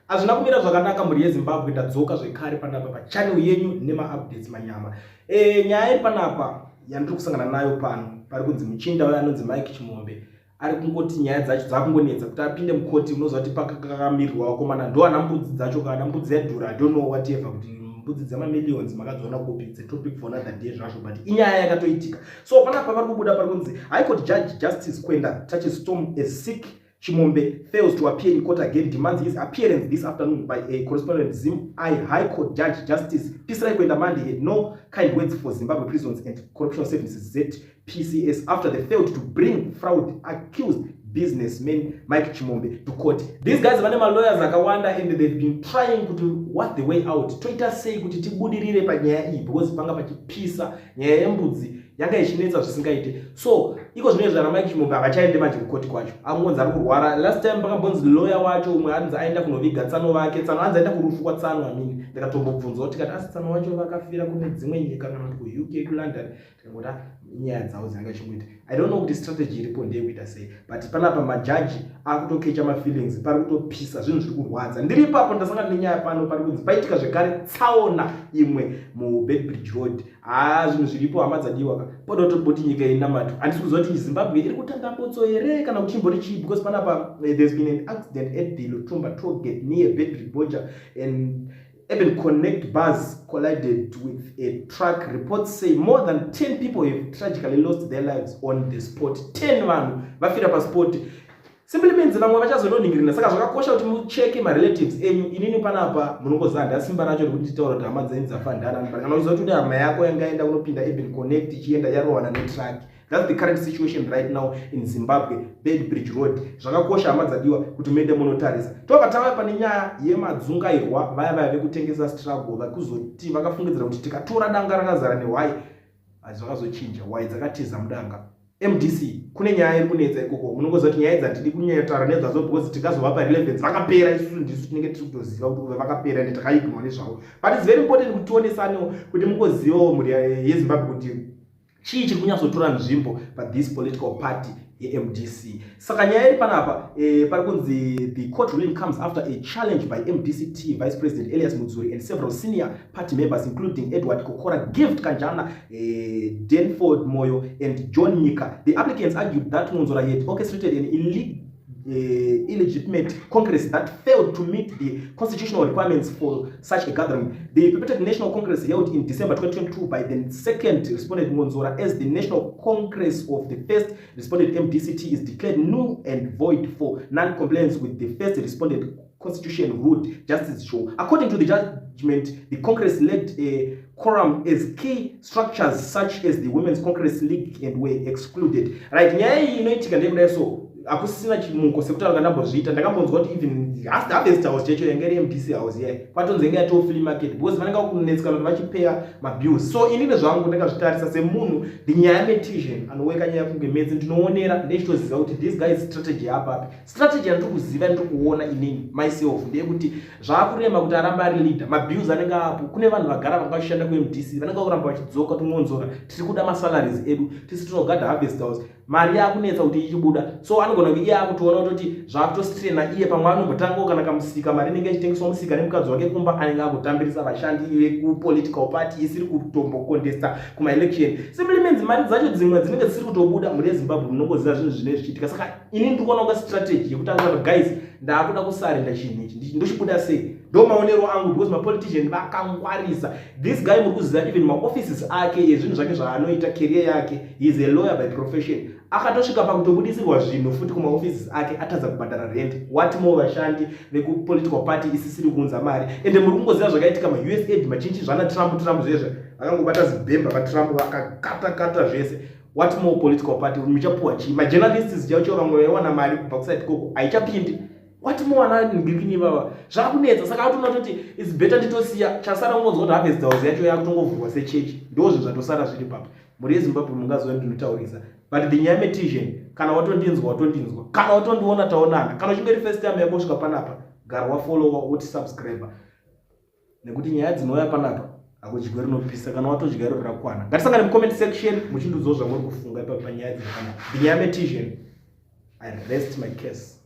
Hazvina kumira zvakanaka mhuri yeZimbabwe, ndadzoka zvekare panapa pachannel yenyu nemaupdates manyama. Nyaya iri panapa yandiri kusangana nayo pano, pari kunzi muchinda uyo anonzi Mike Chimombe ari kungoti nyaya dzacho dzakungonetsa kuti apinde mukoti. Unoziva kuti pakakamirirwa vakomana ndo ana mbudzi dzacho, kana mbudzi yadhura, I don't know whatever, kuti mbudzi dzemamillions makadziona kupi. It's a topic for another day zvazvo, but inyaya yakatoitika. So panapa pari kubuda, pari kunzi High Court Judge Justice Kwenda touches storm as sick Chimombe fails to appear in court again, demands his appearance this afternoon by a correspondent. Zim I High Court Judge Justice Pisirayi Kwenda Monday had no kind words for Zimbabwe Prisons and Corruption Services, ZPCS, after they failed to bring fraud accused businessman Mike Chimombe to court. These guys vane malawyers akawanda and they've been trying kuti what the way out, toita sei kuti tibudirire panyaya iyi, because panga pachipisa. Nyaya yembudzi yanga ichinetsa zvisingaite. So iko zvino izvi ana Mike Chimombe havachaende manje kukoti kwacho, angonzi ari kurwara. Last time pakambonzi lawyer wacho umwe anzi aenda kunoviga tsano vake. Tsano anzi aenda kurufu kwatsano. Amini ndakatombobvunzawo tikati, asi tsano wacho vakafira kune dzimwe nyika kana kuti kuUK, kuLondon? Tikangoti inyaya dzavo dzinanga chingoita. I don't know kuti strategy iripo ndeyekuita sei, but panapa majaji akutokecha mafeelings, pari kutopisa, zvinhu zviri kurwadza. Ndiri ipapo ndasangana nenyaya pano, pari kunzi paitika zvekare tsaona imwe muBeitbridge Road. Haa, zvinhu zviripo, hama dzadiwa ka. Poda kutoboti nyika inamato. Handisi kuziva kuti Zimbabwe iri kutanda botso here kana kuti chimbori chii, because panapa there's been an accident at the Lutumba tollgate near Beitbridge border and Urban Connect bus collided with a truck. Reports say more than 10 people have tragically lost their lives on the spot. 10 vanhu vafira paspot. Simply means vamwe vachazononingirina. Saka zvakakosha kuti mucheke marelatives enyu. Inini panapa munongoziva handasimba racho rekuti nditaura kuti hama dzenyu dzafa ndanani, but kana uchiziva kuti une hama yako yangaenda kunopinda Urban Connect ichienda yarohwana netruck, that's the current situation right now in Zimbabwe, Beitbridge Road. Zvakakosha, hama dzadiwa, kuti muende munotarisa. Tobva tava pane nyaya yemadzungairwa vaya vaya vekutengesa struggle, vakuzoti vakafungidzira kuti tikatora danga rakazara nehwai, zvakazochinja, hwai dzakatiza mudanga. MDC kune nyaya iri kunetsa ikoko. Munongoziva kuti nyaya dzatidi kunyataura nezvadzo because tikazovapa relevance vakapera. Isusu ndisu tinenge tiri kutoziva kuti vakapera ende takaignwa nezvavo, but it's very important kuti tionesanewo kuti mungozivawo, mhuri yeZimbabwe, kuti chii chiri kunyatsotora nzvimbo pathis political party yeMDC. Saka nyaya iri panapa, pari kunzi the court ruling comes after a challenge by MDCT Vice President Elias Mudzuri and several senior party members, including Edward Kokora, Gift Kanjana, Denford Moyo and John Nyika. The applicants argued that Mwonzora had orchestrated an illegal illegitimate congress that failed to meet the constitutional requirements for such a gathering. The purported National Congress held in December 2022 by the second respondent Mwonzora as the National Congress of the first respondent MDCT is declared null and void for non-compliance with the first respondent constitution, ruled Justice Show. According to the judgment, the Congress lacked a quorum as key structures such as the Women's Congress League and were excluded. Right, nyaya iyi inoitika ndeyekudai. So hakusisina chimuko sekutaura kandambozviita. Ndakambonzwa kuti even Harvest House checho yange iri MDC house iya, kwatonzi yange yatoo flea market because vanenge vakunetsekana kuti vachipeya mabills. So inini zvangu ndakazvitarisa semunhu, the nyaya metician anoweka nyaya kunge metsi, ndinoonera ndechitoziva kuti this guy strategy yapapi. Strategy yandiri kuziva, ndiri kuona inini myself, ndeyekuti zvaakurema kuti aramba ari leader. Mabills anenge apo, kune vanhu vagara vanga vachishanda kuMDC vanenge vakuramba vachidzoka tumwonzora, tiri kuda masalaries edu tisi tinogadha Harvest House. Mari yakunetsa kuti ichibuda, so anogona kunge iye akutoona kutoti zvakutostraina iye. Pamwe anombotangawo kana kamusika, mari inenge ichitengeswa musika nemukadzi wake kumba, anenge akutambirisa vashandi vekupolitical party isiri kutombocontesta kumaelection. Simply means mari dzacho dzimwe dzinenge dzisiri kutobuda. Mhuri yeZimbabwe, munongoziva zvinhu zvinenge zvichiitika. Saka ini ndiri kuona kunga strategy yekuti akuti, "Guys, ndaakuda kusurrender chinhu ichi, ndochibuda sei?" Ndo maonero angu, because mapolitician vakangwarisa. This guy, muri kuziva even maoffices ake ezvinhu zvake zvaanoita, career yake, he is a lawyer by profession. Akatosvika pakutobudisirwa zvinhu futi kumaoffices ake, atadza kubhadhara rent. What more vashandi vekupolitical party isisiri kuunza mari? Ende muri kungoziva zvakaitika maUSAID machinji zvana Trump, Trump zvezve vakangobata zibhemba vaTrump vakakatakata zvese. What more political party muchapuwa chii? Majournalists chaicho vamwe vaiwana mari kubva kuside koko haichapindi. What more ana ngirikini vava zvakunetsa. Saka atoona kutoti it's better nditosiya. Chasara ungonzwa kuti Harvest House yacho yakutongovhurwa sechechi. Ndo zvinhu zvatosara zviri papa. Mhuri yeZimbabwe, mungaziva ndinotaurisa, but the nyaya metician, kana watondinzwa watondinzwa, kana watondiona taonana. Kana uchinge ri first time yako kusvika panapa, gara wafollowa, woti subscribe, nekuti nyaya dzinouya panapa hakudyiwe rinopisa. Kana watodya iro rakwana. Ngatisangane mucomment section muchindiudzawo zvamuri kufunga ipapo panyaya dziri panapa. The nyaya metician, I rest my case.